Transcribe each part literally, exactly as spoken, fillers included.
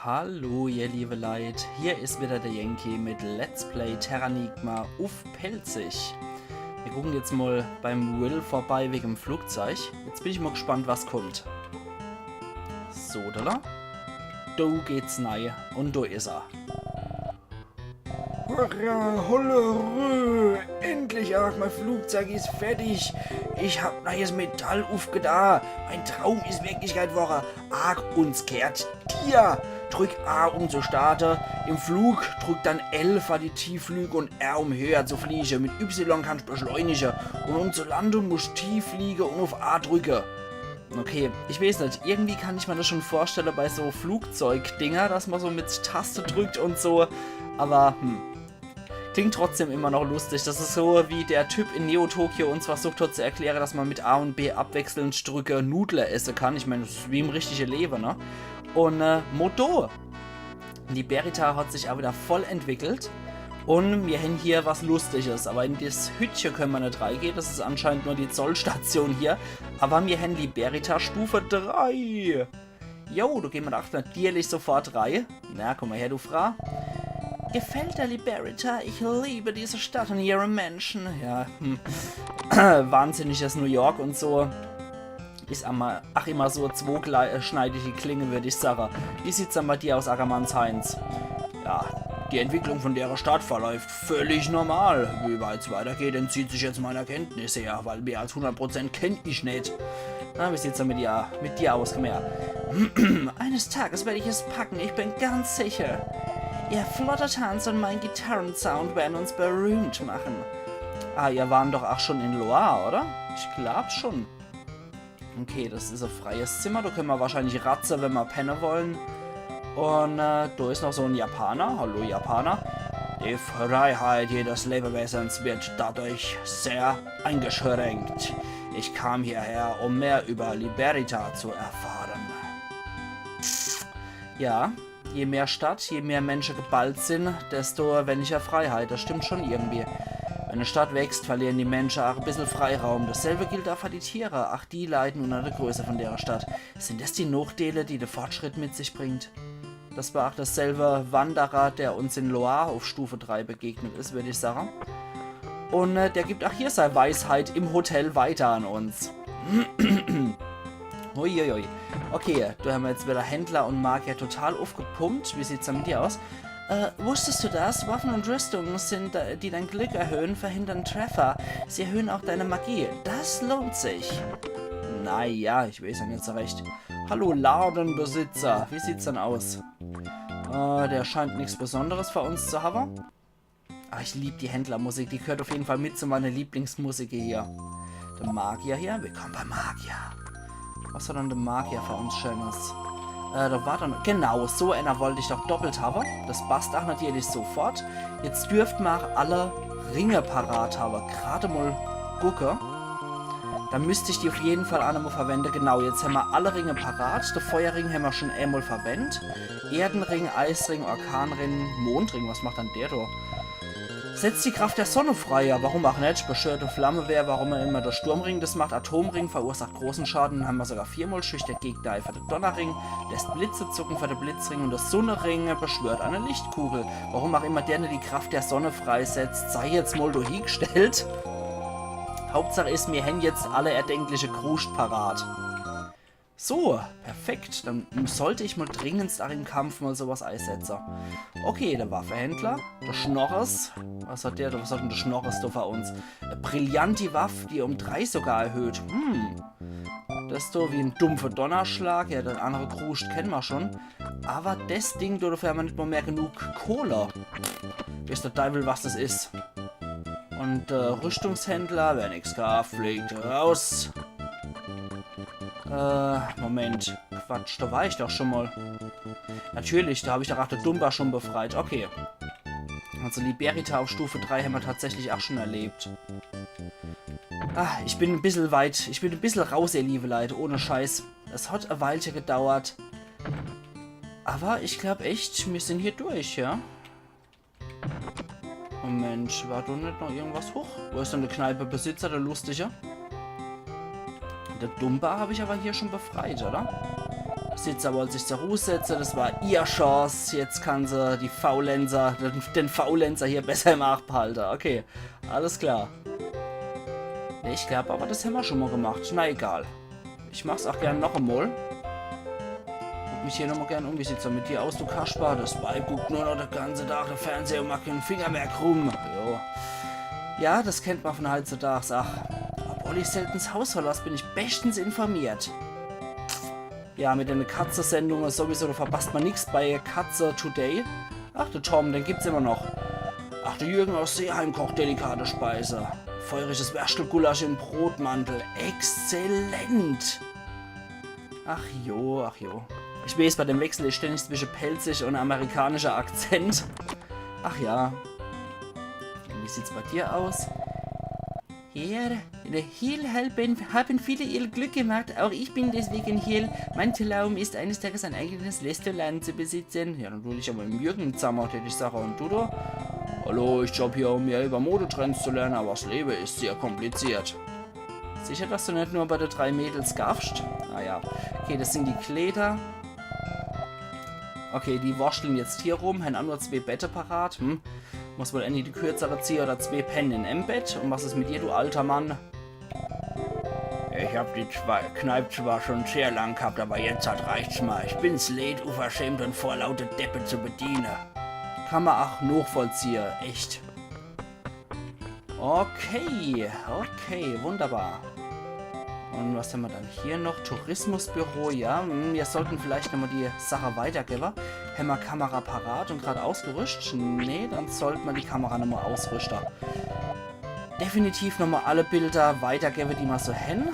Hallo, ihr liebe Leit, hier is wieder der Yankee mit Let's Play Terranigma uff Pälzisch. Wir gucken jetzt mal beim Will vorbei wegen dem Flugzeug. Jetzt bin ich mal gespannt, was kommt. So, da, da. Do geht's nei und do is er. Hurra, Hollerö! Endlich, Ark, mein Flugzeug is fertig. Ich hab neies Metall uffgeda. Mein Traum is Wirklichkeit worre. Ark, uns gehrt dir. Drück A, um zu starte im Flug. Drück dann L für die Tiefflüge und R, um höher zu fliege. Mit Y kannst beschleunige. Und um zu lande musst tief fliege und uff A drücke. Okay, ich weeß net, irgendwie kann ich mir das schon vorstelle bei so Flugzeugdinger, dass man so mit Taste drückt und so, aber hm. Klingt trotzdem immer noch lustig. Das is so, wie der Typ in Neo Tokyo uns versucht hat zu erkläre, dass man mit A und B abwechselnd drücke Nudle esse kann. Ich mein, das is wie im richtige Lewe, ne? Und äh, Modo. Liberita hat sich auch wieder voll entwickelt. Und wir hän hier was Lustiges. Aber in das Hüttche können wir net reigehen. Das is anscheinend nur die Zollstation hier. Aber wir hän Liberita Stufe drei. Jo, do gehen wir ach natürlich sofort rei. Na, komm mal her, du Fra. Gefällt der Liberita? Ich liebe diese Stadt und ihre Menschen. Ja, hm. Wahnsinniges New York und so. Is immer, ach, immer so e zwoschneidige Klinge, würd ich sage. Wie sieht's dann bei dir aus, Ackermanns Heinz? Ja, die Entwicklung von dere Stadt verläuft völlig normal. Wie weit's weitergeht, entzieht sich jetzt meiner Kenntnis her, weil mehr als hundert Prozent kenn ich net. Na, wie sieht's dann mit dir, mit dir aus, komm her? Eines Tages werde ich es packen, ich bin ganz sicher. Ihr flotter Tanz und mein Gitarrensound werden uns berühmt machen. Ah, ihr waren doch ach schon in Loire, oder? Ich glaub schon. Okay, das is e freies Zimmer. Do können wir wahrscheinlich ratze, wenn wir penne wollen. Und äh, do is noch so en Japaner. Hallo, Japaner. Die Freiheit jedes Lebewesens wird dadurch sehr eingeschränkt. Ich kam hierher, um mehr über Liberita zu erfahren. Ja, je mehr Stadt, je mehr Menschen geballt sind, desto weniger Freiheit. Das stimmt schon irgendwie. Wenn e Stadt wächst, verlieren die Menschen auch e bissel Freiraum. Dasselbe gilt auch für die Tiere. Ach, die leiden unter der Größe von dere Stadt. Sind das die Nachteile, die der Fortschritt mit sich bringt? Das war auch derselbe Wanderer, der uns in Loire auf Stufe drei begegnet is, würd ich sagen. Und äh, der gibt auch hier sei Weisheit im Hotel weiter an uns. Uiuiui. Okay, do haben wir jetzt wieder Händler und Magier total aufgepumpt. Wie sieht's dann mit dir aus? Äh, wusstest du das? Waffen und Rüstungen sind, äh, die dein Glück erhöhen, verhindern Treffer. Sie erhöhen auch deine Magie. Das lohnt sich. Naja, ich weiß ja nicht so recht. Hallo Ladenbesitzer, wie sieht's denn aus? Äh, der scheint nichts Besonderes für uns zu haben. Ah, ich lieb die Händlermusik, die gehört auf jeden Fall mit zu meiner Lieblingsmusik hier. Der Magier hier, willkommen beim Magier. Was hat dann der Magier für uns Schönes? Äh, da war dann, genau, so einer wollt ich doch doppelt haben. Das passt auch natürlich sofort. Jetzt dürft mer auch alle Ringe parat haben. Grad mal gucke. Dann müsst ich die auf jeden Fall auch nochmal verwenden. Genau, jetzt haben wir alle Ringe parat. Der Feuerring haben wir schon einmal verwendet. Erdenring, Eisring, Orkanring, Mondring. Was macht dann der da? Setzt die Kraft der Sonne frei. Ja, warum auch nicht? Beschwörte Flamme wär, warum auch immer, der Sturmring das macht. Atomring verursacht großen Schaden. Dann haben wir sogar viermal, schüchtert Gegner für den Donnerring. Lässt Blitze zucken für den Blitzring. Und der Sonnering beschwört eine Lichtkugel. Warum auch immer der net die Kraft der Sonne freisetzt, sei jetzt mal do hiegestellt. Hauptsache is, mir hän jetzt alle erdenkliche Kruscht parat. So, perfekt. Dann sollt ich mal dringendst auch im Kampf mal sowas eisetze. Okay, der Waffehändler, der Schnorres. Was hat der, was hat denn der Schnorres da für uns? Eine brillante Waff, die um drei sogar erhöht. Hm. Das is so wie en dumpfer Donnerschlag. Ja, den andere Kruscht kennen wir schon. Aber das Ding, dafür haben wir net mal mehr genug Kohle. Weiß der Deiwel, was das is. Und äh, Rüstungshändler, wer nix kauft, fliegt raus. Äh, Moment. Quatsch, da war ich doch schon mal. Natürlich, da hab ich doch auch der Dumba schon befreit. Okay. Also Liberita auf Stufe drei haben wir tatsächlich auch schon erlebt. Ah, ich bin ein bisschen weit, ich bin ein bisschen raus, ihr liebe Leute, ohne Scheiß. Es hat ein Weilchen gedauert. Aber ich glaub echt, wir sind hier durch, ja? Moment, war da nicht noch irgendwas hoch? Wo ist denn der Kneipebesitzer, der Lustige? Der Dumba habe ich aber hier schon befreit, oder? Sitzer wollt sich zur Ruh setze, das war ihr Chance. Jetzt kann se die Faulenzer, den, den Faulenzer hier besser im Aach behalte. Okay, alles klar. Nee, ich glaab aber, das hämmer schon mol gemacht. Na egal. Ich mach's aach gern noch emol. Guck mich hier nochmol gern um. Wie sieht's dann mit dir aus, du Kasper? Das Weib guckt nur noch de ganze Tag de Fernseher und macht keen Finger mehr krumm. Jo. Ja, das kennt mer von heitzudags. Ach, obwohl ich selten 's Haus verlass, bin ich bestens informiert. Ja, mit dene Katze-Sendunge sowieso, do verpasst mer nix bei Katze Today. Ach, de Tom, den gibt's immer noch. Ach, de Jürgen aus Seeheim kocht delikate Speise. Feuriges Wärstelgulasch in Brotmantel. Exzellent! Ach jo, ach jo. Ich weeß, bei dem Wechsel is ständig zwische pälzisch und amerikanischer Akzent. Ach ja. Wie sieht's bei dir aus? Hier, hier haben, haben viele ihr Glück gemacht. Auch ich bin deswegen hier. Mein Traum ist, eines Tages ein eigenes Restaurant zu besitzen. Ja, dann tu dich aber im Jürgen zammer, tät ich sache. Und du do? Hallo, ich job hier, um mehr über Modetrends zu lernen, aber das Leben ist sehr kompliziert. Sicher, dass du net nur bei de drei Mädels gaffst? Ah ja. Okay, das sind die Kleider. Okay, die worschteln jetzt hier rum, hän aa nur zwee Bette parat. Hm. Muss wohl äni die kürzere ziehe oder zwee penne in em Bett. Und was is mit dir, du alter Mann? Ich hab die Zwa-, Kneip zwar schon sehr lang gehabt, aber jetzt halt reicht's mal. Ich bin's leed, uverschämt und vorlaute Deppe zu bediene. Kann mer aach nochvollziehe, echt. Okay, okay, wunderbar. Und was hämmer dann hier noch? Tourismusbüro, ja. Hm, mir sollten vielleicht nochmol die Sache weitergewwe. Hämmer Kamera parat und grad ausgerüscht? Nee, dann sollt mer die Kamera nochmol ausrüschte. Definitiv nochmol alle Bilder weitergewwe, die mer so hän.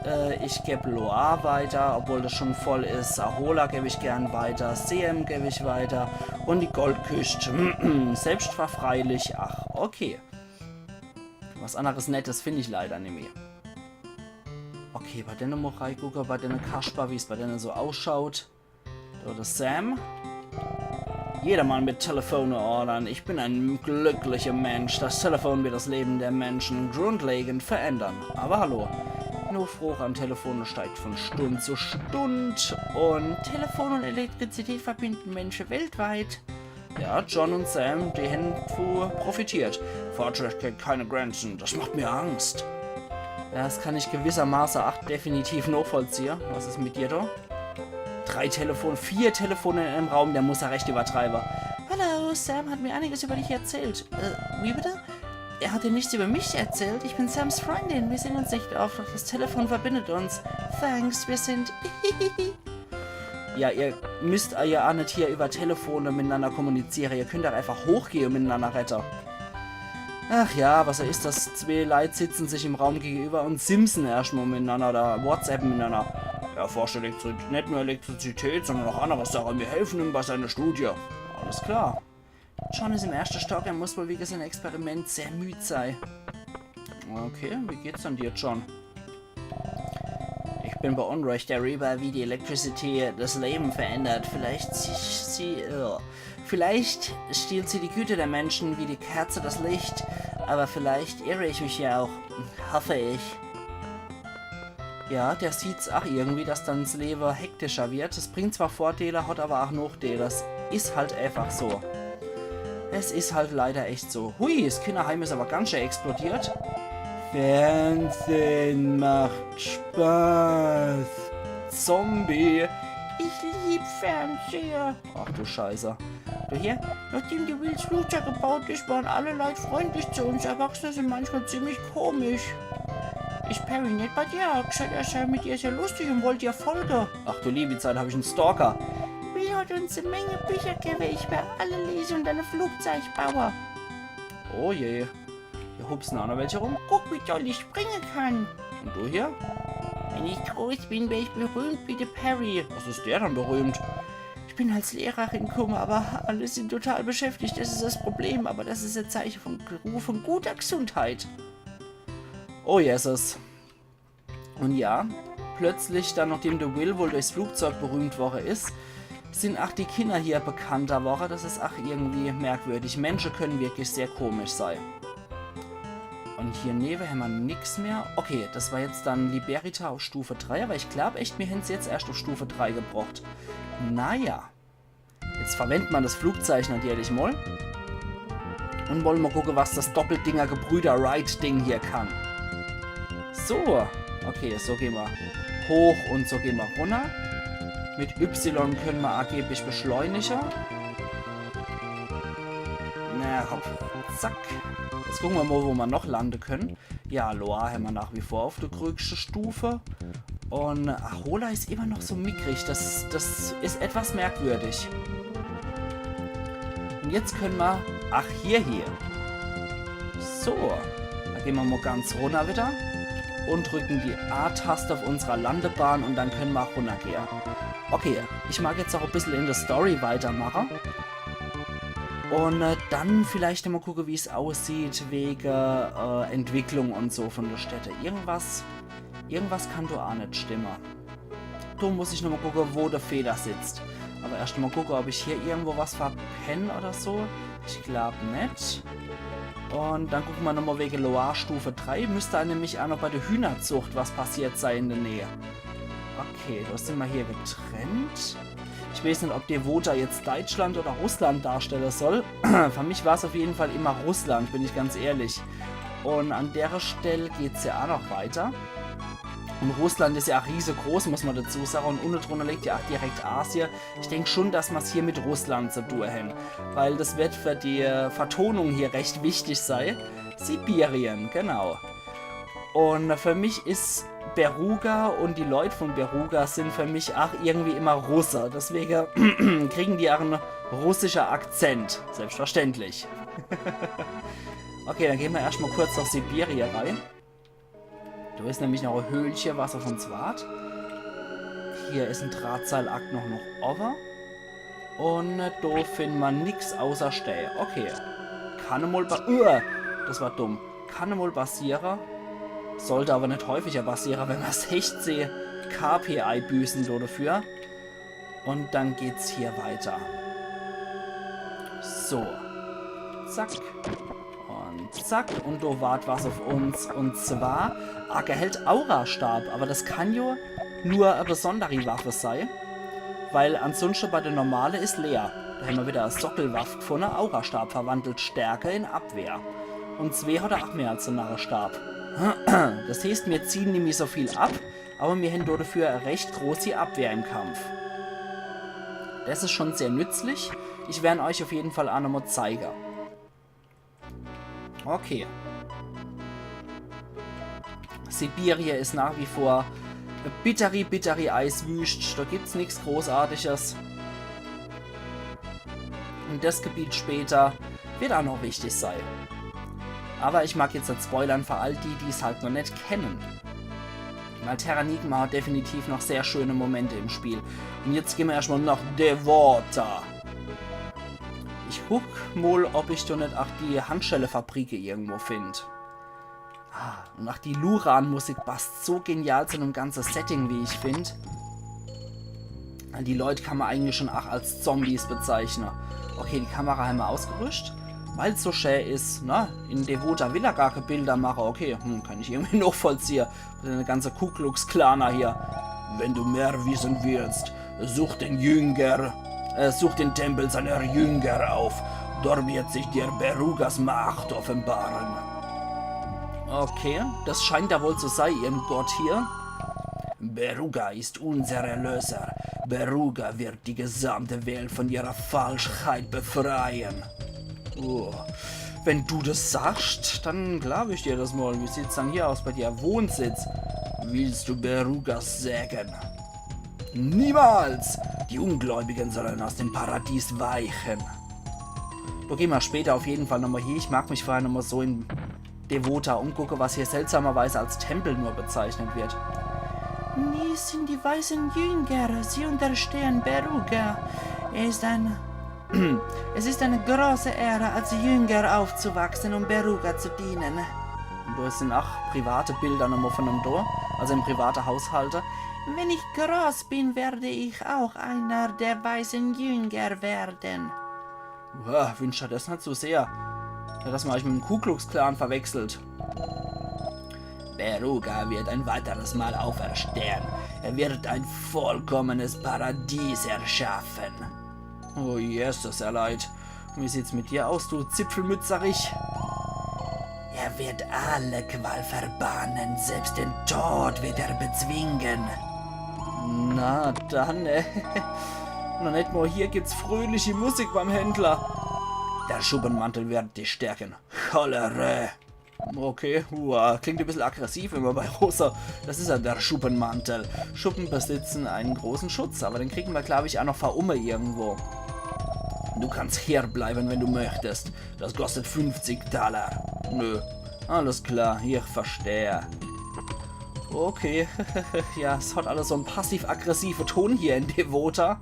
Äh, ich geb Loire weiter, obwohl das schon voll is. Ahola geb ich gern weiter. Seem geb ich weiter. Und die Goldküscht. Selbstverfreilich. Ach, okay. Was anneres Nettes find ich leider nimmi. Okay, bei denne mol reigucke, bei denne Kasper, wie's bei denne so ausschaut. Oder Sam. Jedermann mit Telefone ordern. Ich bin ein glücklicher Mensch. Das Telefon wird das Leben der Menschen grundlegend verändern. Aber hallo. Die Nachfrage an Telefone steigt von Stund zu Stund. Und Telefon und Elektrizität verbinden Menschen weltweit. Ja, John und Sam, die hän profitiert. Fortschritt kennt keine Grenzen. Das macht mir Angst. Ja, das kann ich gewissermaße aach definitiv nachvollziehe. Was is mit dir do? Drei Telefon, vier Telefone in einem Raum, der muss ja recht übertreibe. Hallo, Sam hat mir einiges über dich erzählt. Äh, wie bitte? Er hat dir nichts über mich erzählt. Ich bin Sams Freundin. Wir sehen uns nicht oft, doch das Telefon verbindet uns. Thanks, wir sind Ja, ihr müsst ja aach net hier über Telefone mitenanner kommuniziere. Ihr könnt doch einfach hochgehe und mitenanner redde. Ach ja, was is das? Zwee Leit sitzen sich im Raum gegenüber und simsen erscht mol mitenanner oder WhatsAppen mitenanner. Er forscht Elektri-, net nur Elektrizität, sondern auch andere Sachen. Wir helfen ihm bei seiner Studie. Alles klar. John is im erschte Stock, er muss wohl wege seinem Experiment sehr müd sei. Okay, wie geht's dann dir, John? Ich bin beunruhigt darüber, wie die Elektrizität das Leben verändert. Vielleicht sie, sie, äh, vielleicht stiehlt sie die Güte der Menschen wie die Kerze das Licht, aber vielleicht irre ich mich ja auch. Hoffe ich. Ja, der sieht's aach irgendwie, dass dann 's Lewe hektischer wird. Es bringt zwar Vordeele, hat aber aach Nachdeele. Das is halt einfach so. Es is halt leider echt so. Hui, das Kinderheim is aber ganz schön explodiert. Fernsehen macht Spaß. Zombie. Ich lieb Fernseher. Ach du Scheiße. Du hier? Nachdem de Wills Flugzeug gebaut is, waren alle Leit freundlich zu uns. Erwachsene sind manchmal ziemlich komisch. Is Perry net bei dir? Er hat gesagt, er sei mit dir sehr lustig und wollt dir folge. Ach du liebe Zeit, hab ich en Stalker. Will hat uns e Menge Bücher gewwe, ich wer alle lese und e Flugzeug baue. Oh je. Hier hupsen aach noch welche rum. Guck, wie doll ich springe kann. Und du hier? Wenn ich groß bin, wer ich berühmt wie de Perry. Was is der dann berühmt? Ich bin als Lehrerin kumme, aber alle sind total beschäftigt. Das is das Problem, aber das is e Zeiche von, von guter Gesundheit. Oh Jesus. Und ja, plötzlich dann, nachdem de Will wohl durchs Flugzeug berühmt worre is, sind aach die Kinder hier bekannter worre. Das is aach irgendwie merkwürdig. Menschen können wirklich sehr komisch sei. Und hier newe hämmer nix mehr. Okay, das war jetzt dann Liberita auf Stufe drei, aber ich glaub echt, mir hän's jetzt erscht auf Stufe drei gebrocht. Naja. Jetzt verwendt mer das Flugzeug natürlich mal. Und wollen mal gucken, was das Doppeldinger-Gebrüder-Wright-Ding hier kann. So. Okay, so gehen wir hoch und so gehen wir runter. Mit Y können wir angeblich beschleunigen. Na, hopp. Zack. Jetzt gucken wir mal, wo wir noch landen können. Ja, Loire hämmer nach wie vor auf der größten Stufe. Und Ahola ist immer noch so mickrig. Das, das ist etwas merkwürdig. Und jetzt können wir... Ach, hier, hier. So. Dann gehen wir mal ganz runter wieder. Und drücken die A-Taste auf unserer Landebahn und dann können wir auch runtergehen. Okay, ich mag jetzt auch ein bisschen in der Story weitermachen. Und äh, dann vielleicht mal gucken, wie es aussieht wegen äh, Entwicklung und so von der Städte. Irgendwas, irgendwas kann da auch nicht stimmen. Da muss ich nochmal gucken, wo der Fehler sitzt. Aber erst mal gucken, ob ich hier irgendwo was verpenne oder so. Ich glaub nicht. Und dann gucken wir nochmal wegen Loire Stufe drei. Müsste nämlich auch noch bei der Hühnerzucht was passiert sein in der Nähe. Okay, da sind wir hier getrennt. Ich weiß nicht, ob Devota jetzt Deutschland oder Russland darstellen soll. Für mich war's auf jeden Fall immer Russland, bin ich ganz ehrlich. Und an der Stelle geht's ja auch noch weiter. Und Russland ist ja auch riesegroß, muss man dazu sagen. Und unten drunter liegt ja auch direkt Asien. Ich denk schon, dass mer's hier mit Russland zu tun haben. Weil das wird für die äh, Vertonung hier recht wichtig sein. Sibirien, genau. Und für mich ist Beruga und die Leute von Beruga sind für mich auch irgendwie immer Russe. Deswegen kriegen die auch einen russischen Akzent. Selbstverständlich. Okay, dann gehen wir erstmal kurz nach Sibirien rein. Da ist nämlich noch ein Höhlchen, was auf uns wart. Hier ist ein Drahtseilakt noch, noch over. Und äh, da finden wir nix außer Stää. Okay. Kann mal ba... Uah, das war dumm. Kann mal passieren. Sollte aber nicht häufiger passieren, wenn wir sechzehn K P einbüßen dafür. Und dann geht's hier weiter. So. Zack. Und zack. Und da wart was auf uns. Und zwar, ah, erhält Aurastab. Aber das kann ja nur eine besondere Waffe sein. Weil ansonsten bei der normale ist leer. Da haben wir wieder eine Sockelwaffe gefunden. Aurastab verwandelt Stärke in Abwehr. Und zwei hat er auch mehr als ein Narrestab. Das heißt, wir ziehen nämlich so viel ab, aber wir haben dafür eine recht große Abwehr im Kampf. Das ist schon sehr nützlich. Ich werde euch auf jeden Fall auch nochmal zeigen. Okay. Sibirien ist nach wie vor eine bittere, bittere Eiswüste. Da gibt's nichts Großartiges. Und das Gebiet später wird auch noch wichtig sein. Aber ich mag jetzt nicht spoilern für all die, die es halt noch nicht kennen. Weil Terranigma hat definitiv noch sehr schöne Momente im Spiel. Und jetzt gehen wir erstmal nach Devota. Ich guck mal, ob ich da nicht auch die Handschellefabrike irgendwo find. Ah, und auch die Luran-Musik passt so genial zu dem ganzen Setting, wie ich find. Die Leute kann man eigentlich schon auch als Zombies bezeichnen. Okay, die Kamera haben wir ausgerüstet. Weil's so schön ist, ne? In Devota will er gar keine Bilder machen. Okay, hm, kann ich irgendwie nachvollziehen. Eine ganze Ku Klux Klaner hier. Wenn du mehr wissen willst, such den Jünger, äh, such den Tempel seiner Jünger auf. Dort wird sich dir Berugas Macht offenbaren. Okay, das scheint da wohl zu sein, ihren Gott hier. Beruga ist unser Erlöser. Beruga wird die gesamte Welt von ihrer Falschheit befreien. Oh. Wenn du das sagst, dann glaub ich dir das mal. Wie sieht's dann hier aus bei dir? Wohnsitz. Willst du Berugas Segen? Niemals! Die Ungläubigen sollen aus dem Paradies weichen. Da gehen wir später auf jeden Fall nochmal hier. Ich mag mich vorher nochmal so in Devota umgucken, was hier seltsamerweise als Tempel nur bezeichnet wird. Dies sind die weisen Jünger. Sie unterstehen Beruga. Er ist ein Es ist eine große Ehre, als Jünger aufzuwachsen und Beruga zu dienen. Und da sind auch private Bilder nochmal von dem da, also im privaten Haushalt. Wenn ich groß bin, werde ich auch einer der weisen Jünger werden. Uah, wünscht er das nicht so sehr. Ja, dass man euch mit dem Ku Klux Klan verwechselt. Beruga wird ein weiteres Mal auferstehen. Er wird ein vollkommenes Paradies erschaffen. Oh, Jesus, er leid. Wie sieht's mit dir aus, du Zipfelmützerich? Er wird alle Qual verbannen, selbst den Tod wird er bezwingen. Na dann, äh, na net mal hier gibt's fröhliche Musik beim Händler. Der Schuppenmantel wird dich stärken. Cholera. Okay, uah, klingt ein bisschen aggressiv immer bei Rosa. Das ist ja der Schuppenmantel. Schuppen besitzen einen großen Schutz, aber den kriegen wir, glaube ich, auch noch verumme irgendwo. Du kannst hier bleiben, wenn du möchtest. Das kostet fünfzig Taler. Nö. Alles klar, ich verstehe. Okay, ja, es hat alles so einen passiv-aggressiven Ton hier in Devota.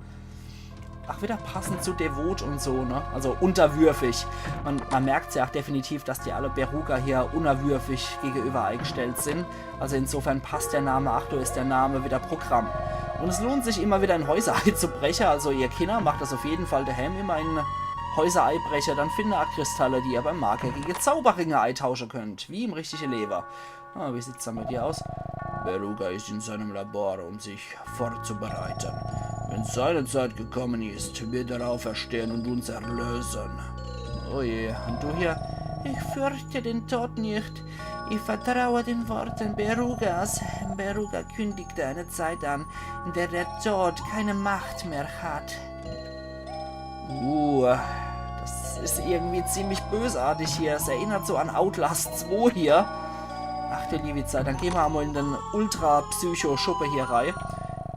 Ach, wieder passend zu devot und so, ne? Also unterwürfig. Man, man merkt's ja auch definitiv, dass die alle Beruga hier unterwürfig gegenüber eingestellt sind. Also insofern passt der Name, ach, do is der Name wieder Programm. Und es lohnt sich immer wieder in Häuser einzubrechen. Also ihr Kinder, macht das auf jeden Fall daheim, immer in Häuser einbrechen, dann findet ihr Kristalle, die ihr beim Magier gegen Zauberringe eintauschen könnt, wie im richtigen Leben. Ah, wie sieht's dann mit dir aus? Beruga ist in seinem Labor, um sich vorzubereiten. Wenn seine Zeit gekommen ist, wird er auferstehen und uns erlösen. Oh je, und du hier? Ich fürchte den Tod nicht. Ich vertraue den Worten Berugas. Beruga kündigte eine Zeit an, in der der Tod keine Macht mehr hat. Uh, das ist irgendwie ziemlich bösartig hier. Es erinnert so an Outlast zwei hier. Ach du liebe Zeit, dann gehen wir einmal in den Ultra-Psycho-Schuppe hier rein.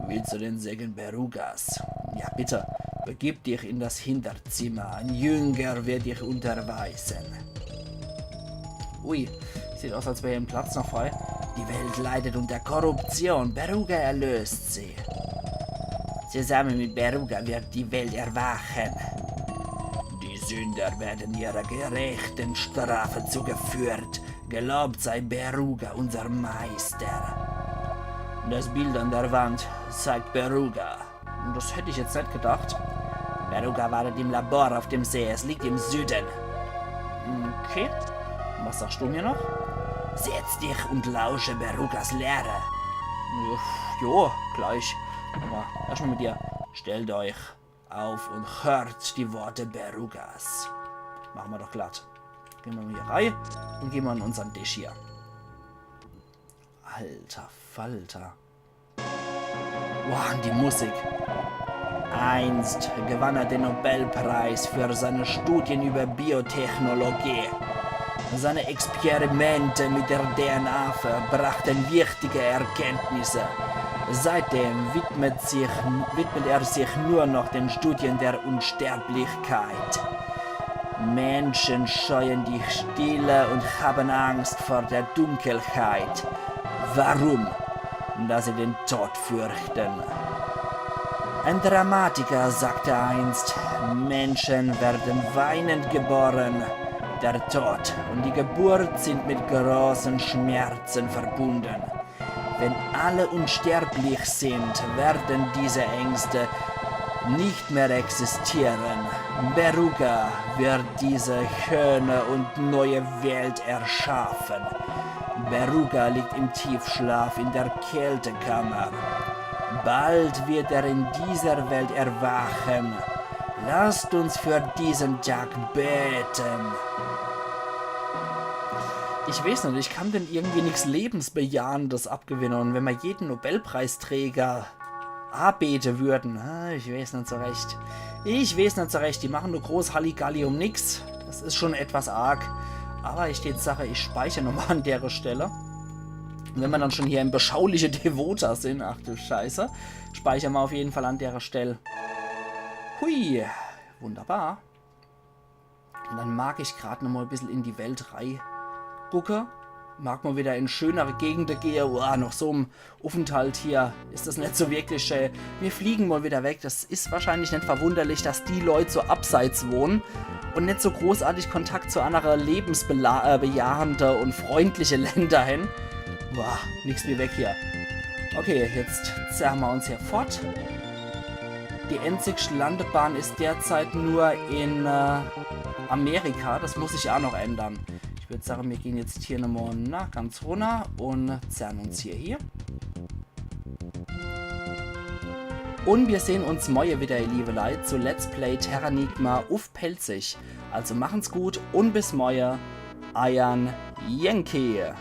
Willst du den Segen Berugas? Ja, bitte, begib dich in das Hinterzimmer. Ein Jünger wird dich unterweisen. Ui, sieht aus, als wäre hier ein Platz noch frei. Die Welt leidet unter Korruption. Beruga erlöst sie. Zusammen mit Beruga wird die Welt erwachen. Die Sünder werden ihrer gerechten Strafe zugeführt. Gelobt sei Beruga, unser Meister. Das Bild an der Wand zeigt Beruga. Das hätte ich jetzt nicht gedacht. Beruga wartet im Labor auf dem See. Es liegt im Süden. Okay. Was sagst du mir noch? Setz dich und lausche Berugas Lehre. Uff, jo, gleich. Aber erstmal mit dir. Stellt euch auf und hört die Worte Berugas. Machen wir doch glatt. Gehen wir mal hier rein und gehen wir an unseren Tisch hier. Alter Falter. Boah, und die Musik. Einst gewann er den Nobelpreis für seine Studien über Biotechnologie. Seine Experimente mit der D N A ver-, brachten wichtige Erkenntnisse. Seitdem widmet, sich, widmet er sich nur noch den Studien der Unsterblichkeit. Menschen scheuen die Stille und haben Angst vor der Dunkelheit. Warum? Da sie den Tod fürchten. Ein Dramatiker sagte einst: Menschen werden weinend geboren. Der Tod und die Geburt sind mit großen Schmerzen verbunden. Wenn alle unsterblich sind, werden diese Ängste nicht mehr existieren. Beruga wird diese schöne und neue Welt erschaffen. Beruga liegt im Tiefschlaf in der Kältekammer. Bald wird er in dieser Welt erwachen. Lasst uns für diesen Tag beten. Ich weiß nicht, ich kann denn irgendwie nichts Lebensbejahendes abgewinnen. Und wenn wir jeden Nobelpreisträger abete würden, ah, ich weiß nicht so recht. Ich weiß nicht so recht, die machen nur groß Halligalli um nix. Das ist schon etwas arg. Aber ich tät sache, ich speichere nochmal an dere Stelle. Wenn wir dann schon hier im beschauliche Devota sind, ach du Scheiße, speichern wir auf jeden Fall an dere Stelle. Hui, wunderbar. Und dann mag ich grad nochmal ein bisschen in die Welt rei gucke. Mag mal wieder in schönere Gegende gehe. Uah, noch so im Aufenthalt hier ist das nicht so wirklich schön. Wir fliegen mal wieder weg. Das ist wahrscheinlich nicht verwunderlich, dass die Leute so abseits wohnen und nicht so großartig Kontakt zu andere lebensbejahende und freundliche Länder hin. Boah, nix wie weg hier. Okay, jetzt zerren wir uns hier fort. Die einzigste Landebahn ist derzeit nur in äh, Amerika. Das muss sich auch noch ändern. Ich Ich würd sage, mir gehn jetzt hier nochmal na, ganz runner un zerren uns hier, hier. Un mir sehn uns morje wieder, ihr liewe Leit, zu Let's Play Terranigma uff Pälzisch. Also machen's gut un bis morje. Eiern Yankee.